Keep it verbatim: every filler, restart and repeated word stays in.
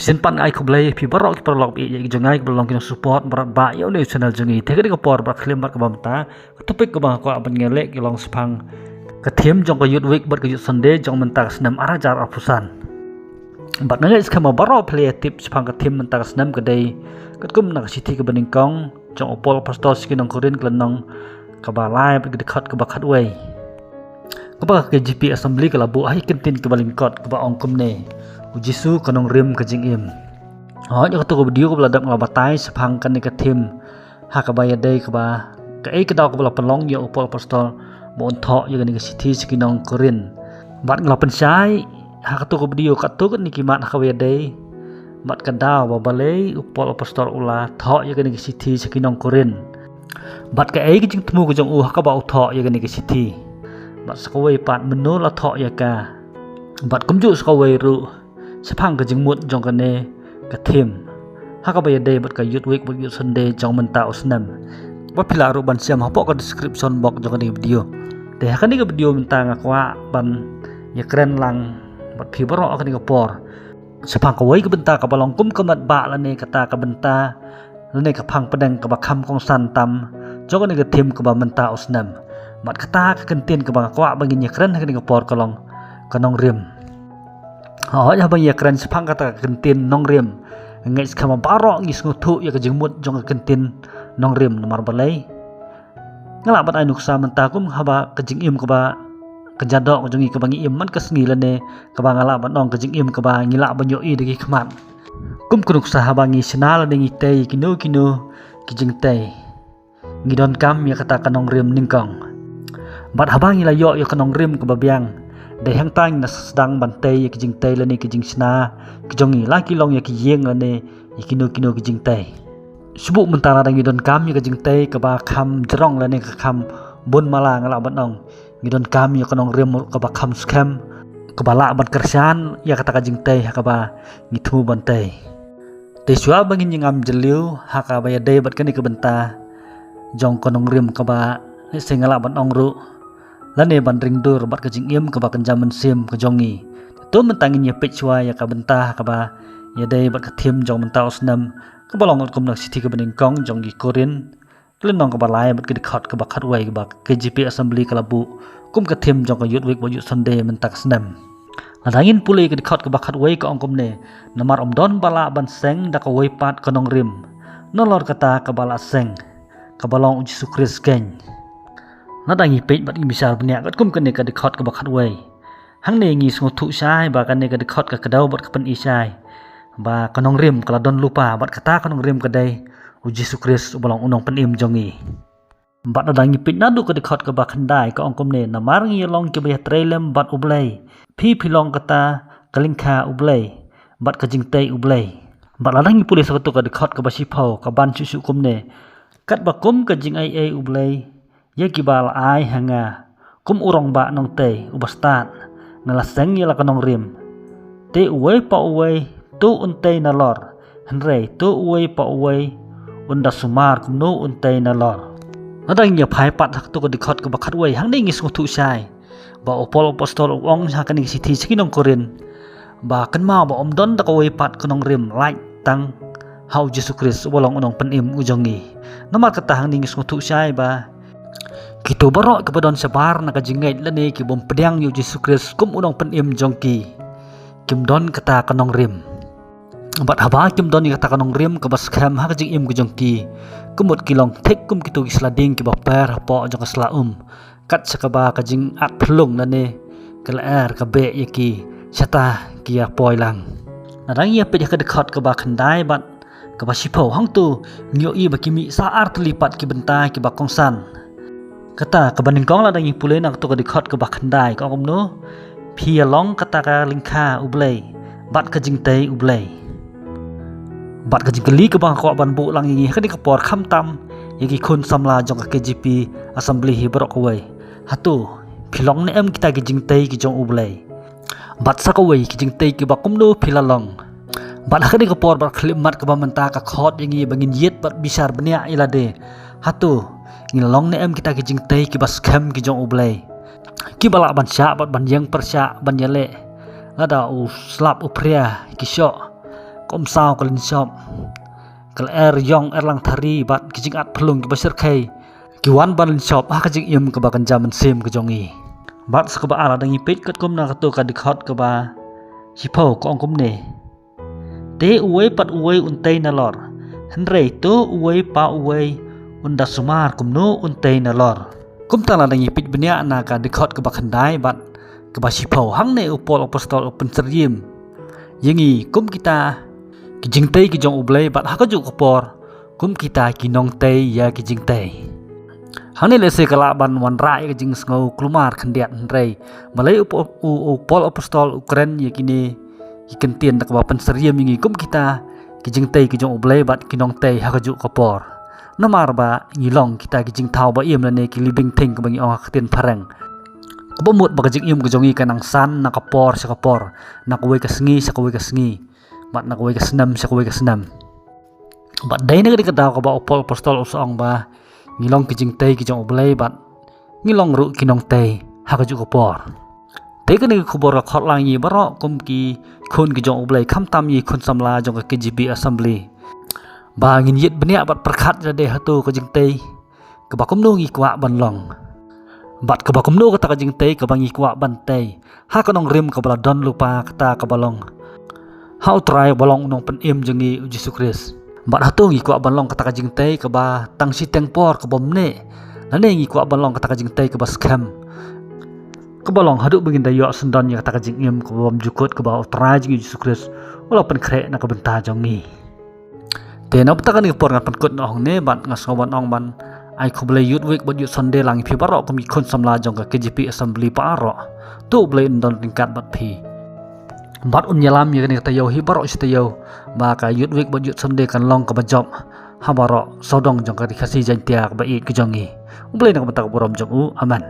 Shisien pat nga ai khublei ïa phi baroh ki paralok ba ïeit jong nga kiba long ki nong support bad ba ïa une u channel jong ngi. Te ha kane ka por bad khlem bad kaba mynta, ka topic kaba nga kwah ban ïaleh ka long shaphang ka theme jong ka Youth Week bad ka Youth Sunday jong mynta ka snem ar hajar arphew san. Bad nga ngeit skhem ba baroh phi la ïa tip shaphang ka theme mynta ka snem ka dei katkum na ka shithi kaba nyngkong jong u Paul Apostol sha ki nong Korinth, ka lynnong kaba lai bad ka dkhot kaba khatwei, kaba ka K J P Assembly ka la buh ha ka kyntien kaba lyngkot kaba ong kumne: U Jisu ka nongrim ka jingim. Hooid, ïa katu ka video kaba la dep nga la batai shaphang kane ka theme ha kaba ïadei kaba kaei ka daw kaba la pynlong ïa u Paul Apostol ba un thoh ïa kane ka shithi sha ki nong Korinth. Bad nga la pynshai ha katu ka video katto katne ki mat ha kaba ïadei bad ka daw ba balei u Paul Apostol u la thoh ïa kane ka shithi sha ki nong Korinth, bad kaei ka jingthmu ka jong u ha kaba u thoh ïa kane ka shithi, bad sa kawei pat mynno la thoh ïa ka, bad kumjuh sa kawei ruh shaphang ka jingmut jong kane ka theme ha kaba ïadei bad ka Youth Week bad Youth Sunday jong mynta u snem. Ba phi lah ruh ban shem hapoh ka description box jong kane ka video. Te ha kane ka video mynta nga kwah ban ïakren lang bad phi baroh ha kane ka por shaphang kawei ka bynta kaba long kum ka met ba lane kata ka bynta lane ka phang pdeng kaba kham kongsan tam jong kane ka theme kaba mynta u snem. Bad kata ka kyntien kaba nga kwah ba ngin ïakren ha kane ka por ka long ka nongrim. Hooid, haba ngi ïakren shaphang kata ka kyntien nongrim, nga ngeit skhem ba baroh ngi sngewthuh ïa ka jingmut jong ka kyntien nongrim. Namar balei? Nga lah ban ai nuksa mynta kum haba ka jingim kaba ka jadok jong ngi kaba ngi im man ka sngi lane kaba nga lah ban ong ka jingim kaba ngi lah ban ïohi da ki khmat. Kum ka nuksa haba ngi shna lane ngi tei kino kino ki jingtei, ngi donkam ïa kata ka nongrim nyngkong. Bad haba ngi la ïoh ïa ka nongrim kaba biang, dei hangta ngi la sdang ban tei ïa ki jingtei lane ki jingshna ki jong ngi, la ki long ïa ki ïing lane ïa kino kino ki jingtei. Shu buh mynta lada ngi donkam ïa ka jingtei kaba kham jrong lane ka kham bun mala, nga lah ban ong ngi donkam ïa ka nongrim kaba kham skhem, kaba lah ban kyrshan ïa kata ka jingtei ha kaba ngi thmu ban tei. Te shuwa ba ngin ïa ngam jylliew ha kaba ïadei bad kane ka bynta jong ka nongrim kaba lehse nga lah ban ong ruh lane ban ring dur bad ka jingim kaba kynja mynsiem ka jong ngi, to mynta ngin ïa peit shuwa ïa ka bynta ha kaba ïadei bad ka theme jong mynta u snem, kaba long katkum na ka shithi kaba nyngkong jong ki Korinth, ka lynnong kaba lai bad ka dkhot kaba khatwei, kaba ka K J P Assembly ka la buh kum ka theme jong ka Youth Week bad Youth Sunday mynta ka snem. Lada ngin pule ka dkhot kaba khatwei ka ong kumne: Namar ym don ba lah ban seng da kawei pat ka nongrim nalor kata kaba la seng, kaba long U Jisu Khrist keiñ. Lada ngi peit bad ngi bishar bniah katkum kane ka dkhot kaba khatwei, hangne ngi sngewthuh shai ba kane ka dkhot ka kdew bad ka pyni shai ba ka nongrim ka la don lypa, bad kata ka nongrim ka dei U Jisu Khrist uba long u nongpynim jong ngi. Bad lada ngi peit naduh ka dkhot kaba khyndai ka ong kumne: Namar ngi ïa long kiba ïatrei lem bad U Blei, phi phi long kata ka lyngkha U Blei bad ka jingtei U Blei. Bad lada ngi pule sa katu ka dkhot kaba shiphew ka ban shuh shuh kumne: Katba kum ka jingaiei U Blei ïa kiba la ai ha nga, kum u rangbah nongtei uba stad, nga la seng ïa la ka nongrim. Te uwei pa uwei to un tei nalor, hynrei to uwei pa uwei un da sumar kumno un tei nalor. Lada ngi ïa phai pat ha katu ka dkhot kaba khatwei, hangne ngi sngewthuh shai ba u Paul Apostol u ong ha kane ka shithi sha ki nong Korinth ba kynmaw ba ym don da kawei pat ka nongrim lait tang ha U Jisu Khrist uba long u nongpynim u jong ngi. Namar kata hangne ngi sngewthuh shai ba kito baroh kiba don shabar na ka jingngeit lane ki bym pdiang ïa U Jisu Khrist kum u nongpynim jong ki, kim don kata ka nongrim. Bad haba kim don ïa kata ka nongrim kaba skhem ha ka jingim ka jong ki, ka mut ki long thik kum kito ki sla dieng kiba per hapoh jong ka sla um, kat sha kaba ka jingat phyllung lane ka lyer ka beh ïa ki shata ki ïa poi lang. Lada ngi ïa peit ha ka dkhot kaba khyndai bad kaba shiphew, hangto ngi ïohi ba ki mih sa artylli pat ki bynta kiba kongsan. Kata kaba nyngkong, lada ngi pule na kato ka dkhot kaba khyndai ka ong kumno: Phi ïa long kata ka lyngkha U Blei bad ka jingtei U Blei. Bad ka jingkylli kaba nga kwah ban buh lang ïa ngi ha kane ka por, khamtam ïa ki khun samla jong ka K J P Assembly hi baroh kawei: Hato phi long ne em kita ki jingtei ki jong U Blei? Bad sa kawei, ki jingtei kiba kumno phi la long? Bad ha kane ka por bad khyllipmat kaba mynta ka khot ïa ngi ba ngin ïit bad bishar bniah ïa lade: Hato ngi la long ne em kita ki jingtei kiba skhem ki jong U Blei, kiba lah ban shah bad ban ïeng pyrshah ban ïaleh lada u slap u phria ki shoh? ka umsaw ka lynshop, ka lyer ïong erlang thari bad ki jingat phlung kiba shyrkhei ki wan ban lynshop ha ka jingim kaba kynja mynsiem ka jong ngi. Bad sa kaba ar lada ngi peit katkum na kato ka dkhot kaba shiphew ka ong kumne: Te uwei pat uwei un tei nalor, hynrei to uwei pa uwei un da sumar kumno un tei nalor. Kumta lada ngi peit bniah na ka dkhot kaba khyndai bad kaba shiphew, hangne u Paul apostol u pynsyriem ïa ngi kum kita ki jingtei ki jong U Blei bad ha kajuh ka por kum kita ki nongtei ïa ki jingtei. Hangne lehse ka lah ban wanrah ïa ka jingsngew kulmar khyndiat, hynrei balei u, u, u Paul apostol u kren ïa kine ki kyntien da kaba pynsyriem ïa ngi kum kita ki jingtei ki jong U Blei bad ki nongtei ha kajuh ka por? Namar ba ngi long kita ki jingthaw ba im lane ki living thing kaba ngi ong ha ka ktien phareng. Kaba mut ba ka jingim ka jong ngi ka nang san na ka por sha ka por, na kawei ka sngi sha kawei ka sngi, bad na kawei ka snem sha kawei ka snem. Bad dei na kane ka daw kaba u Paul apostol u sa ong ba ngi long ki jingtei ki jong U Blei bad ngi long ruh ki nongtei ha kajuh ka por. Te kane ka khubor ka khot lang ïa ngi baroh kum ki khun ki jong U Blei, khamtam ïa ki khun samla jong ka K J P Assembly, ba ngin ïit bniah bad pyrkhat ïa lade hato ka jingtei kaba kumno ngi kwah ban long, bad kaba kumno kata ka jingtei kaba ngi kwah ban tei ha ka nongrim kaba la don lypa, kata kaba long ha U Trai uba long u Nongpynim jong ngi, u Jisu Khrist. Bad hato ngi kwah ban long kata ka jingtei kaba tang shiteng por kaba ym neh, lane ngi kwah ban long kata ka jingtei kaba skhem, kaba long haduh ba ngin da ïoh syndon ïa kata ka jingim kaba bymjukut kaba U Trai jong ngi, u Jisu Khrist, u la pynkhreh na ka bynta jong ngi. Te na kata kane ka por ngan pynkut noh hangne bad nga sngew ban ong ban ai khublei Youth Week bad Youth Sunday lang ïa phi baroh kum ki khun samla jong ka K J P Assembly baroh. To U Blei un don ryngkat bad phi bad un ïalam ïa kane ka taïew hi baroh shi taïew, ba ka Youth Week bad Youth Sunday kan long kaba jop ha baroh sawdong jong ka Ri Khasi Jaiñtia kaba ïeit ka jong ngi. U Blei na ka bynta ka burom jong u. Amen.